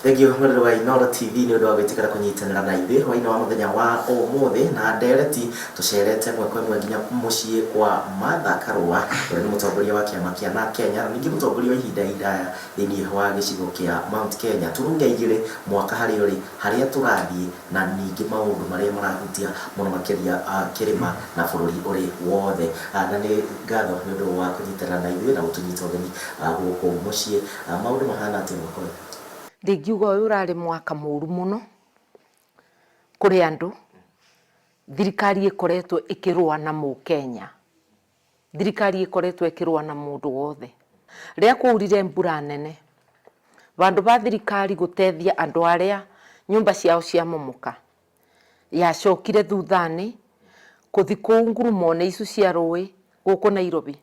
Thengiũ mwĩroreri wa Inooro TV nĩ ũndũ wa gwĩtĩkĩra kũnyitanĩra na ithuĩ hwainĩ wa mũthenya wa ũmũthĩ na ndereti tũcerete ĩmwe kwa ĩmwe nginya mũciĩ kwa Martha Karũa, ũrĩa nĩ mũtongoria wa kĩama kĩa NARC Kenya na ningĩ mũtongoria wa ihinda iraya thĩinĩ wa gĩcigo kĩa Mount Kenya. Turunge igĩrĩ mwaka harĩa ũrĩ, harĩa tũrathiĩ na ningĩ maũndũ marĩa marahutia mũno makĩria kĩrĩma na bũrũri ũrĩ wothe. Na nĩ ngatho nĩ ũndũ wa kũnyitanĩra na ithuĩ na gũtũnyita ũgeni gũkũ mũciĩ. Maũndũ mahana atĩa mwaka ũyũ? Ndingiuga ũyũ ũrarĩ mwaka mũru mũno kũrĩ andũ. Thirikari ĩkoretwo ĩkĩrũa na mũkenya. Thirikari ĩkoretwo ĩkĩrũa na mũndũ wothe. Rĩrĩa kwaurire mbura nene, vandũ va thirikari gũtethia andũ arĩa nyũmba ciao ciamomoka, yacokire thutha-inĩ kũthi kũu ngurumo-inĩ icu cia rũĩ gũkũ Nairobi.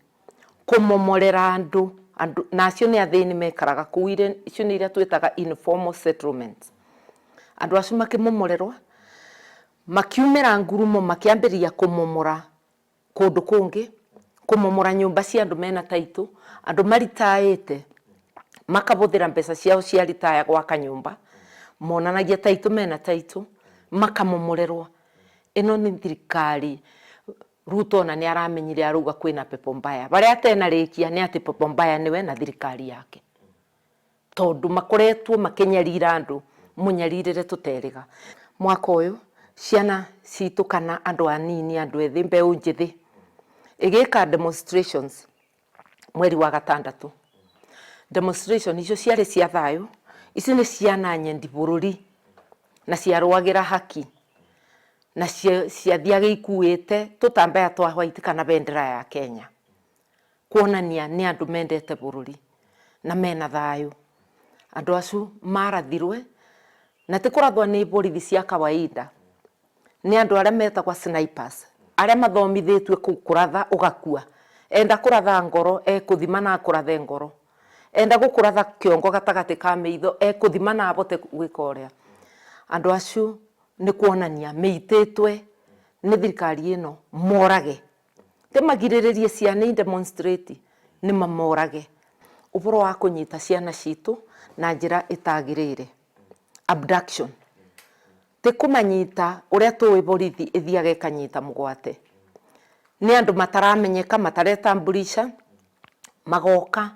Kũmomorera andũ, andũ na acio nĩ athĩni mekaraga kũu, icio nĩ iria twĩtaga informal settlements. Andũ acio makĩmomorerwo, makiumĩra ngurumo makĩambĩrĩria kũmomora kũndũ kũngĩ, kũmomora nyũmba cia andũ mena title, andũ maritaĩte, makabũthĩra mbeca ciao cia ritaya gwaka nyũmba, monanagia title mena title, makamomorerwo. Ĩno nĩ thirikari Ruto ona nĩ aramenyire arauga kwĩna pepo mbaya. Barĩa atenarĩkia nĩ atĩ pepo mbaya nĩwe na thirikari yake. Tondũ makoretwo makĩnyarira andũ mũnyarirĩre tũterĩga. Mwaka ũyũ ciana citũ kana andũ anini, andũ ethĩ, mbeũ njĩthĩ ĩgĩka demonstrations mweri wa gatandatũ. Demonstration icio ciarĩ cia thayũ, ici nĩ ciana nyendi bũrũri na ciarũagĩra haki na ciathiaga ikuĩte tũtambaya twa white kana bendera ya Kenya, kuonania nĩ andũ mendete bũrũri na mena thayũ. Andũ acio marathirwe na ti kũrathwo nĩ borithi cia kawaida, nĩ andũ arĩa metagwo snipers, arĩa mathomithĩtue kũratha ũgakua. Enda kũratha ngoro ekũthima na akũrathe ngoro. Enda gũkũratha kĩongo gatagatĩ ka maitho ekũthima na abote gwĩka ũrĩa. Andũ acio nĩ kuonania meitĩtwe nĩ thirikari ĩno morage. Ti magirĩrĩrie ciana i demonstrate, nĩ mamorage. Ũhoro wa kũnyita ciana citũ na njĩra ĩtagĩrĩire, abduction. Ti kũmanyita ũrĩa tũĩ borithi ĩthiaga ĩkanyita mũgwate. Nĩ andũ mataramenyeka, mataretambulisha, magoka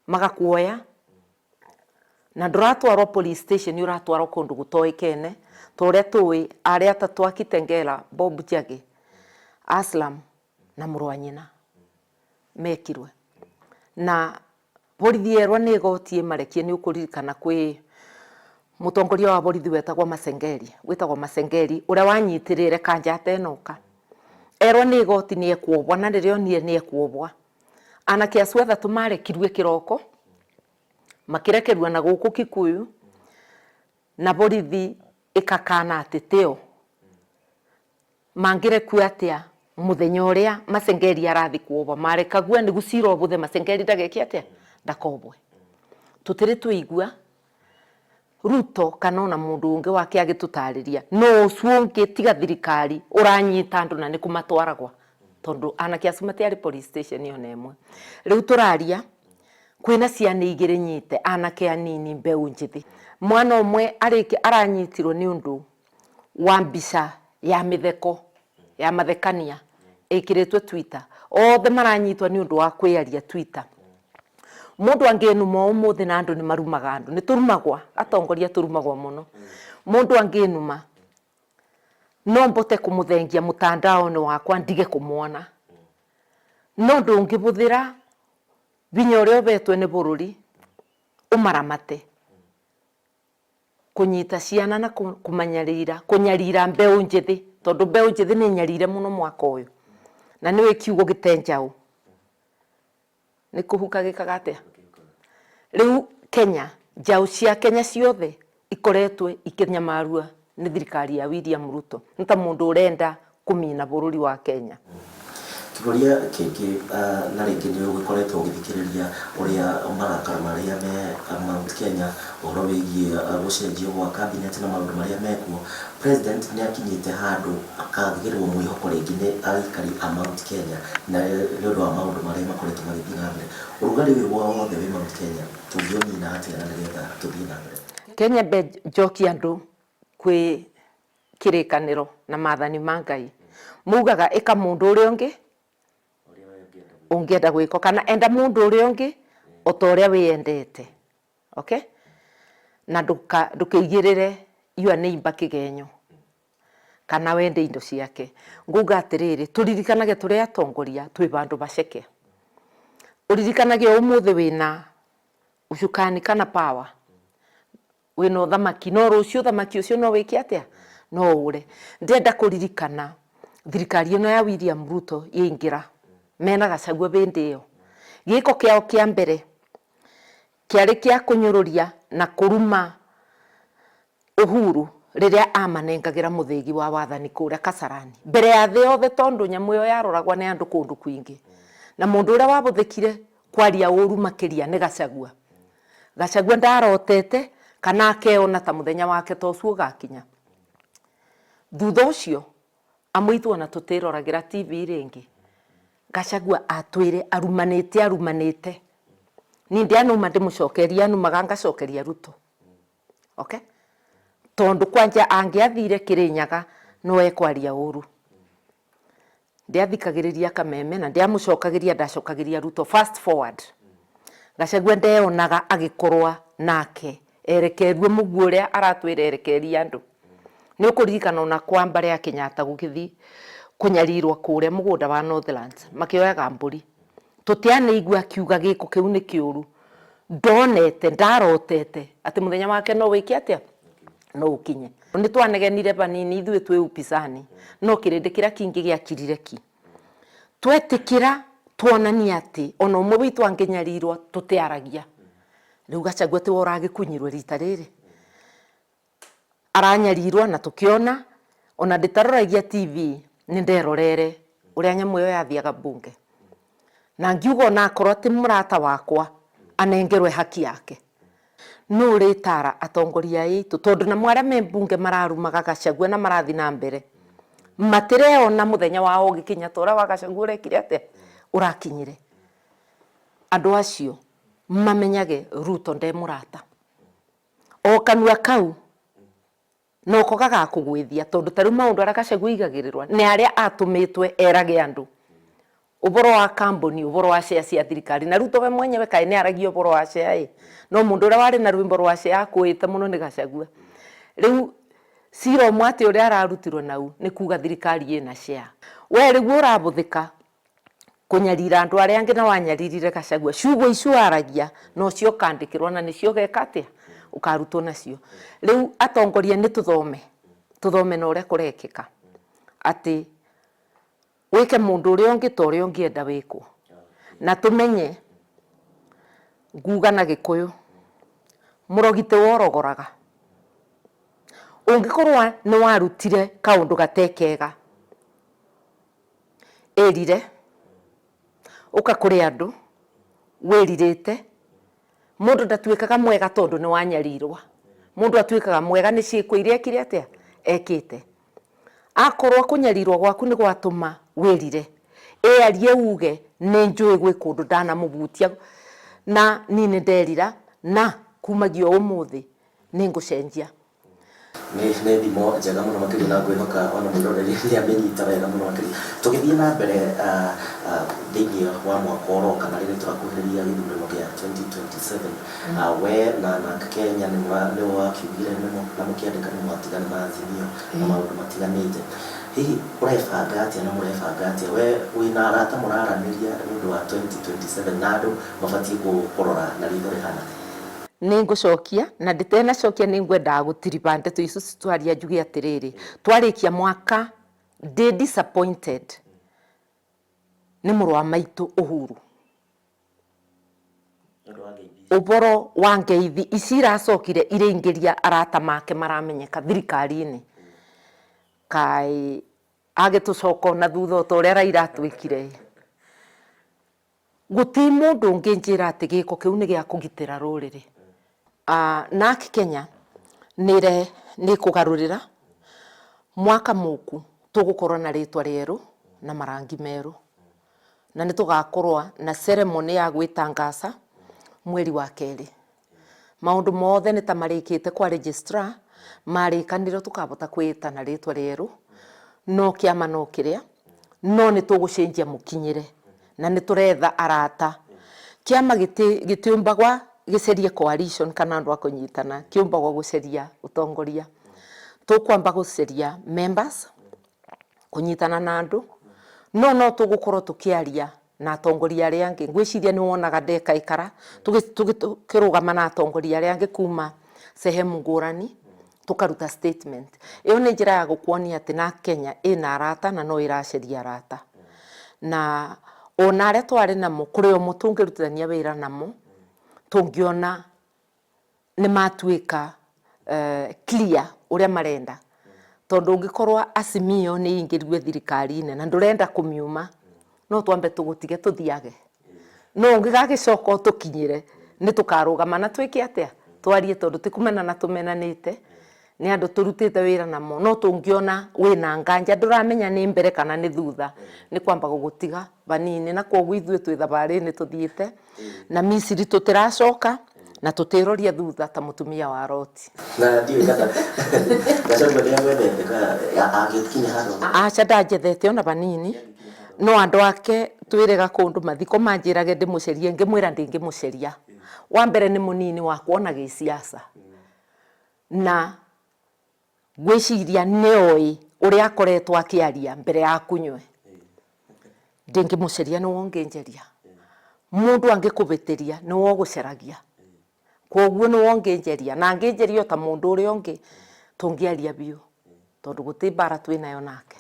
magakuoya na ndũratwarwo police station, ũratwarwo kũndũ gũtoĩkaine ta ũrĩa tũĩ arĩa atatũ a Kitengela, Bob Njagi, Aslam na mũrũ wa nyina mekirwe. Na borithi yerwo nĩ igoti ĩmarekie, nĩ ũkũririkana kwĩ mũtongoria wa borithi wetagwo Masengeli, wĩtagwo Masengeli ũrĩa wanyitĩrĩire Kanja atenoka. Erwo nĩ igoti nĩ ekuohwo na rĩrĩa onire nĩ ekuohwo, anake acio atatũ marekirwe kĩroko, makĩrekerua na gũkũ Kikuyu, na borithi ĩkakana atĩ tĩo. Mangĩrekua atĩa mũthenya ũrĩa Masengeli arathi kuohwo? Marekagua nĩguo cira ũbũthe, Masengeli ndageke atĩa? Ndakobwe. Tũtirĩ twaigua Ruto kana ona mũndũ ũngĩ wake agĩtũtarĩria no ũcio ũngĩ tiga thirikari ũranyita andũ na nĩ kũmatwaragwa, tondũ anake acio matiarĩ police station ona ĩmwe. Rĩu tũraria kwĩna ciana igĩrĩ nyite, anake anini mbeũ njĩthĩ. Mwana ũmwe aranyitirwo nĩ ũndũ wa mbica ya mĩtheko ya mathekania ĩkĩrĩtwo Twitter. Othe maranyitwo nĩ ũndũ wa kwĩyaria Twitter. Mũndũ angĩnuma ũmũthĩ na andũ nĩ marumaga andũ, nĩ tũrumagwa, atongoria tũrumagwo mũno. Mũndũ angĩnuma no mbote kũmũthengia mũtandao-inĩ wakwa ndige kũmwona. No ndũngĩbũthĩra hinya ũrĩa ũbetwo nĩ bũrũri ũmaramate. Kũnyita ciana na kũmanyarira, kũnyarira mbeũ njĩthĩ, tondũ mbeũ njĩthĩ nĩ nyarire mũno mwaka ũyũ. Na nĩũĩ kiugo gĩte njaũ, nĩ kũhuka gĩkaga atĩa? Rĩu Kenya, njaũ cia Kenya ciothe ikoretwo ikĩnyamarua nĩ thirikari ya William Ruto. Nĩ ta mũndũ ũrenda kũmina bũrũri wa Kenya. Kĩũria kĩngĩ, na rĩngĩ nĩ ũgĩkoretwo ũgĩthikĩrĩria ũrĩa marakara marĩa me Mount Kenya ũhoro wĩgiĩ gũcenjio gwa cabinet na maũndũ marĩa mekuo, President nĩ akinyĩte handũ akagĩrwo mwĩhoko rĩngĩ nĩ aikari a Mount Kenya na nĩ ũndũ wa maũndũ marĩa makoretwo magĩthiĩ na mbere. Ũrugarĩ ũyũ wothe wĩ Mount Kenya tũngĩũnina atĩa na nĩgetha tũthiĩ na mbere? Kenya mbe njokie andũ kwĩ kĩrĩkanĩro na maathani ma Ngai. Maugaga ĩka mũndũ ũrĩa ũngĩ ũngĩenda gwĩkwo, kana enda mũndũ ũrĩa ũngĩ o ta ũrĩa wĩyendete. Okay? Na ndũkĩigĩrĩre your neighbor kĩgenyo kana wende indo ciake. Nguga atĩrĩrĩ, tũririkanage tũrĩ atongoria twĩ vandũ vaceke. Ũririkanage ũmũthĩ wĩna ucukani kana power, wĩna ũthamaki, no rũciũ ũthamaki ũcio no wĩke atĩa? No ũre. Ndĩrenda kũririkana thirikari ĩno ya William Ruto yaingĩra mena Gachagua hĩndĩ ĩyo, gĩko kĩao kĩa mbere kĩarĩ kĩa kũnyũrũria na kũruma Uhuru rĩrĩa amanengagĩra mũthĩgi wa wathani kũrĩa Kasarani mbere ya thĩ yothe, tondũ nyamũ ĩyo yaroragwa nĩ andũ kũndũ kwingĩ, na mũndũ ũrĩa wabũthĩkire kwaria ũru makĩria nĩ Gachagua. Gachagua ndarotete kana akeona ta mũthenya wake ta ũcio ũgakinya. Thutha ũcio amwe ithuĩ ona tũtĩroragĩra TV rĩngĩ, Gachagua atwĩre arumanĩte arumanĩte. Niĩ ndianuma ndĩmũcokeria anumaga ngacokeria Ruto. Okay? Tondu kwanja angiathire Kirinyaga no ekwaria uru. Ndiathikagiriria Kameme na ndiamucokagiria, ndacokagiria Ruto. Fast forward, Gachagua ndeonaga agikorwa nake erekerie muguo uria aratwira erekerie andu. Ni ukuririkana ona kwa mbare ya Kenyatta gugithi kunyarirwa kuria mugunda wa Northlands makioyaga mburi, tutianeigua akiuga giko kiu ni kiuru. Ndonete, ndarotete ati muthenya wake no wike atia, no ukinye. Ni twanegenire vanini ithuĩ twĩ upisani, no kĩrĩndĩ kĩrĩa kingĩ gĩakirire ki. Twetikira tuonania atĩ ona ũmwe witũ angĩnyarirwo tũtiaragia. Rĩu Gachagua tiwe ũragĩkunyirwo rita rĩrĩ, aranyarirwo na tukiona. Ona ndĩtaroragia TV, nĩ nderorere ũrĩa nyamũ ĩyo yathiaga bunge, na ngiuga ona akorwo ti mũrata wakwa, anengerwe haki yake. No ũrĩtara atongoria aitũ, tondũ namo arĩa me mbunge mararumaga Gachagua na marathi na mbere matireona mũthenya wao ũgĩkinya ta ũrĩa wa Gachagua ũrekire atĩa, ũrakinyire. Andũ acio mamenyage Ruto nde mũrata. O kanua kau noko gagakũgwĩthia, tondũ ta rĩu maũndũ arĩa Gachagua aigagĩrĩrwo nĩ arĩa atũmĩtwe erage andũ ũboro wa kambuni, ũboro wa share cia thirikari, na Ruto we mwenyewe kaĩ nĩ aragia ũboro wa share ĩ, no mũndũ ũrĩa warĩ na rwĩmbo rwa share akũĩte mũno nĩ Gachagua. Rĩu cira ũmwe atĩ ũrĩa ararutirwo nau nĩ kuga thirikari ĩna share. We rĩu ũrabũthĩka kũnyarira andũ arĩa angĩ na wanyaririre Gachagua, ciugo icio waragia nocio ũkandĩkĩrwo na nĩcio ũgeka atĩa, ũkarutwo nacio. Rĩu atongoria nĩ tũthome, tũthome na ũrĩa kũrekĩka, atĩ wĩke mũndũ ũrĩa ũngĩ ta ũrĩa ũngĩenda wĩkwo, na tũmenye nguga na Gĩkũyũ, mũrogi ti worogoraga. Ũngĩkorwo nĩ warutire kaũndũ gatekega, ĩrire ũka kũrĩ andũ wĩrirĩte. Mũndũ ndatuĩkaga mwega tondũ nĩ wanyarirwa, mũndũ atuĩkaga mwega nĩ ciĩko iria ekire atĩa, ekĩte. Akorwo kũnyarirwo gwaku nĩ gwatũma wĩrire, ĩarie uge nĩ njũĩ gwĩ kũndũ ndanamũbutia na niĩ nĩ nderira, na kumagia ũmũthĩ nĩ ngũcenjia. Nĩ thimo njega mũno makĩria, na ngwĩhoka ona mwĩroreri nĩ amĩnyita wega mũno makĩria. Tũgĩthiĩ na mbere thĩinĩ wa mwaka ũroka na rĩrĩ tũrakuhĩrĩria gĩthurano gĩa 2027, we na NARC Kenya nĩ wakiugire na mũkĩandĩka nĩ mwatigana na Azimio na maũndũ matiganĩte. Hihi ũrebanga atĩa na mũrebanga atĩa? We wĩna arata mũraranĩria nĩ ũndũ wa 2027, na andũ mabatiĩ kũrora na ritho rĩhana? Nĩ ngũcokia na ndĩtenacokia, nĩ ngwendaga gũtiriba ndeto icio twaria, njuge atĩrĩrĩ, twarĩkia mwaka ndĩ disappointed nĩ mũrũ wa maitũ Uhuru. Ũboro wa ngeithi ici iracokire irĩingĩria arata make maramenyeka thirikari-inĩ, kaĩ agĩtũcoka ona thutha o ta ũrĩa Raila atwĩkire. Gũtirĩ mũndũ ũngĩnjĩra atĩ gĩko kĩu nĩ gĩa kũgitĩra rũrĩrĩ. NARC Kenya nĩ ĩkũgarũrĩra mwaka mũku, tũgũkorwo na rĩtwa rĩerũ na marangi merũ, na nĩ tũgakorwo na ceremony ya gwĩtangaca mweri wa kerĩ. Maũndũ mothe nĩ ta marĩkĩte kwa registrar, marĩkanĩrio tũkabota kwĩĩta na rĩtwa rĩerũ, no kĩama no kĩrĩa, no nĩ tũgũcenjia mũkinyĩre na nĩ tũretha arata. Kĩama gĩtiũmbagwa gĩcerie coalition kana andũ a kũnyitana, kĩũmbagwo gũceria ũtongoria. Tũkwamba gũceria members, kũnyitana na andũ, no no tũgũkorwo tũkĩaria na atongoria arĩa angĩ. Ngwĩciria nĩ wonaga ndekaikara tũkĩrũgama na atongoria arĩa angĩ kuma sehemu ngũrani, tũkaruta statement. Ĩyo nĩ njĩra ya gũkuonia atĩ na Kenya ĩna arata na no ĩraceria arata. Na ona arĩa twarĩ namo, kũrĩ o tũngĩrutithania wĩra namo, tũngĩona nĩ matuĩka clear ũrĩa marenda. Tondũ ũngĩkorwo Azimio nĩ ĩingĩriwe thirikari-inĩ na ndũrenda kũmiuma, no twambe tũgũtige tũthiage. No ũngĩgagĩcoka ũtũkinyĩre, nĩ tũkarũgama na twĩke atĩa? Twarie tondũ ti kũmenana tũmenanĩte, nĩ andũ tũrutĩte wĩra namo. No tũngĩona wĩna nganja ndũramenya nĩ mbere kana nĩ thutha, nĩ kwamba gũgũtiga vanini. Na kwoguo ithuĩ twĩ thabarĩ-inĩ tũthiĩte, na Misiri tũtiracoka na tũtiroria thutha ta mũtumia wa Loti. Na ndiũĩ kana Gachagua nĩ agwethete kana angĩkinya handũ? Aca, ndanjethete ona vanini, no andũ ake twĩrĩga kũndũ mathiko manjĩrage ndĩmũcerie, ngĩmwĩra ndingĩmũceria. Wa mbere nĩ mũnini wakwa ona gĩciaca, na ngwĩciria nĩoĩ ũrĩa akoretwo akĩaria mbere ya akunywe. Ndingĩmũceria nĩwe ũngĩnjeria. Mũndũ angĩkũbĩtĩria nĩwe ũgũceragia. Kwoguo nĩwe ũngĩnjeria, na angĩnjeria o ta mũndũ ũrĩa ũngĩ, tũngĩaria biũ, tondũ gũtĩ mbara twĩnayo nake.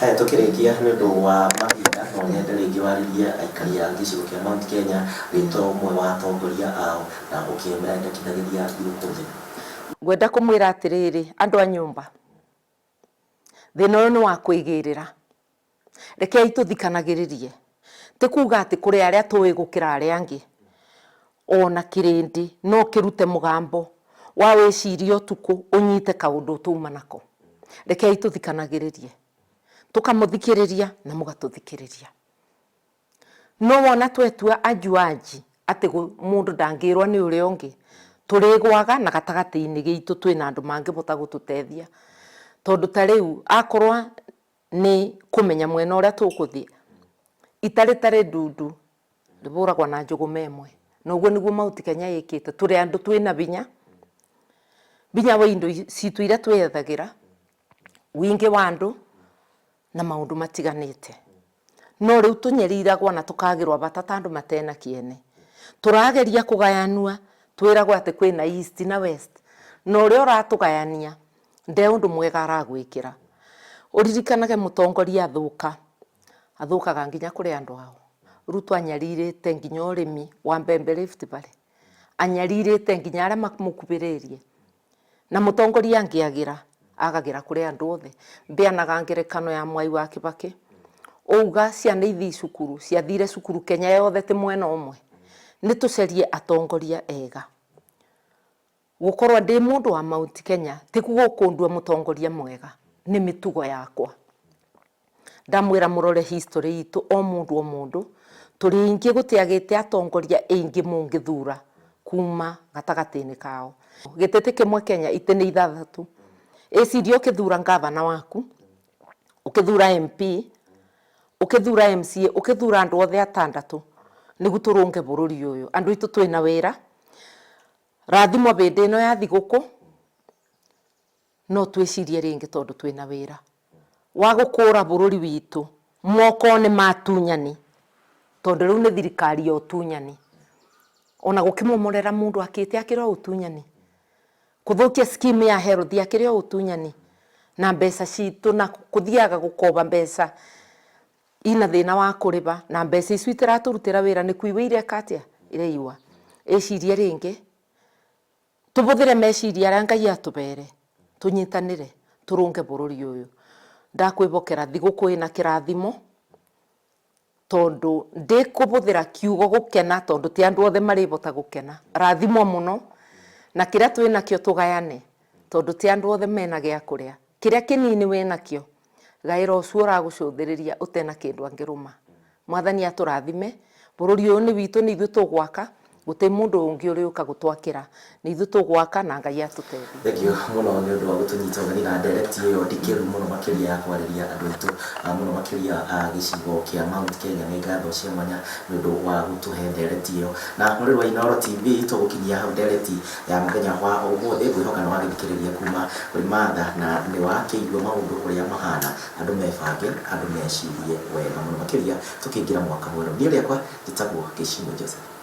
Haya, tũkĩrĩkia nĩ ũndũ wa mahinda, no nyende rĩngĩ warĩrie aikari a gĩcigo kĩa Mount Kenya wĩ ta ũmwe wa atongoria ao na ũkĩmendekithagĩria thigũkũ njega. Ngwenda kũmwĩra atĩrĩrĩ, andũ a nyũmba, thĩna ũyũ nĩ wa kwĩgĩrĩra. Rekei tũthikanagĩrĩrie. Ti kuga atĩ kũrĩ arĩa tũĩ gũkĩra arĩa angĩ. Ona kĩrĩndĩ no kĩrute mũgambo wa wĩciria ũtukũ ũnyite kaũndũ tũuma nako. Rekei tũthikanagĩrĩrie. Tũkamũthikĩrĩria na mũgatũthikĩrĩria. No wona twetua ajuaji atĩ mũndũ ndangĩrwo nĩ ũrĩa ũngĩ, tũrĩgwaga na gatagatĩ-inĩ gitũ twĩna andũ mangĩbota gũtũteithia. Tondũ ta rĩu akorwo nĩ kũmenya mwena ũrĩa tũkũthiĩ, ita rĩtarĩ ndundu rĩbũragwo na njũgũma ĩmwe. Na ũguo nĩguo Mount Kenya ĩkĩte. Tũrĩ andũ twĩna binya, binya wa indo citũ iria twĩyethagĩra, wingĩ wa andũ na maũndũ matiganĩte. No rĩu tũnyeriragwo na tũkagĩrwo bata ta andũ matena kĩene. Tũrageria kũgayanua, twĩragwo atĩ kwĩna East na West. Na ũrĩa ũratũgayania nde ũndũ mwega aragwĩkĩra. Ũririkanage mũtongoria athũka, athũkaga nginya kũrĩ andũ ao. Ruto anyarirĩte nginya ũrĩmi wa mbembe Rift Valley. Anyarirĩte nginya arĩa mamũkuhĩrĩirie. Na mũtongoria angĩagĩra, agagĩra kũrĩ andũ othe. Mbeanaga ngerekano ya Mwai wa Kibaki. Ũuga ciana ithi cukuru, ciathire cukuru Kenya yothe ti mwena ũmwe. Nĩ tũcerie atongoria ega. Gũkorwo ndĩ mũndũ wa Mount Kenya ti gũkũndua mũtongoria mwega, nĩ mĩtugo yakwa. Ndamwĩra mũrore history itũ o mũndũ o mũndũ, tũrĩ aingĩ gũtiagĩte atongoria aingĩ mũngĩthura kuma gatagatĩ-inĩ kao. Gĩtĩ kĩmwe Kenya, itĩ nĩ ithathatũ. Ĩcirie ũkĩthura ngavana waku, ũkĩthura MP, ũkĩthura MCA, ũkĩthura andũ othe atandatũ, nĩguo tũrũnge bũrũri ũyũ. Andũ aitũ twĩna wĩra, rathimwo bĩndĩ ĩno ya thigũkũ, no twĩcirie rĩngĩ tondũ twĩna wĩra wa gũkũra bũrũri witũ moko-inĩ ma atunyani, tondũ rĩu nĩ thirikari ya ũtunyani. Ona gũkĩmomorera mũndũ akĩte akĩrĩ o ũtunyani, kũthũkia scheme ya health akĩrĩ o ũtunyani, na mbeca citũ na kũthiaga gũkoba mbeca ina thĩna wa kũrĩba, na mbeca icio itiratũrutĩra wĩra, nĩ kuiwa ireka atĩa? Iraiwa. Ĩcirie rĩngĩ, tũbũthĩre meciria arĩa Ngai atũbere, tũnyitanĩre, tũrũnge bũrũri ũyũ. Ndakwĩbokera thigũkũ ĩna kĩrathimo, tondũ ndĩkũbũthĩra kiugo gũkena, tondũ ti andũ othe marĩbota gũkena. Rathimwo mũno, na kĩrĩa twĩnakĩo tũgayane, tondũ ti andũ othe mena gĩa kũrĩa. Kĩrĩa kĩnini wĩnakĩo, gaĩra ũcio ũragũcũthĩrĩria ũtena kĩndũ angĩrũma. Mwathani atũrathime, bũrũri ũyũ nĩ witũ, nĩ ithuĩ tũgwaka. Gũtĩ mũndũ ũngĩ ũrĩũka gũtwakĩra, nĩ ithuĩ tũgwaka na Ngai atũteithie. Thengiũ mũno nĩ ũndũ wa gũtũnyita ũgeni na ndereti ĩyo ndikĩru mũno makĩria ya kwarĩria andũ aitũ, mũno makĩria gĩcigo kĩa Mount Kenya. Nĩ ngatho cia mwanya nĩ ũndũ wa gũtũhe ndereti ĩyo. Na mũrĩ wa Inooro TV, tũgũkinyia hau ndereti ya mũthenya wa ũmũthĩ. Ngwĩhoka nĩ wagĩthikĩrĩria kuma kũrĩ Martha na nĩ wakĩigua maũndũ ũrĩa mahana. Andũ mebange, andũ mecirie wega mũno makĩria tũkĩingĩra mwaka mwerũ. Niĩ rĩakwa njĩtagwo Gĩcimũ Joseph.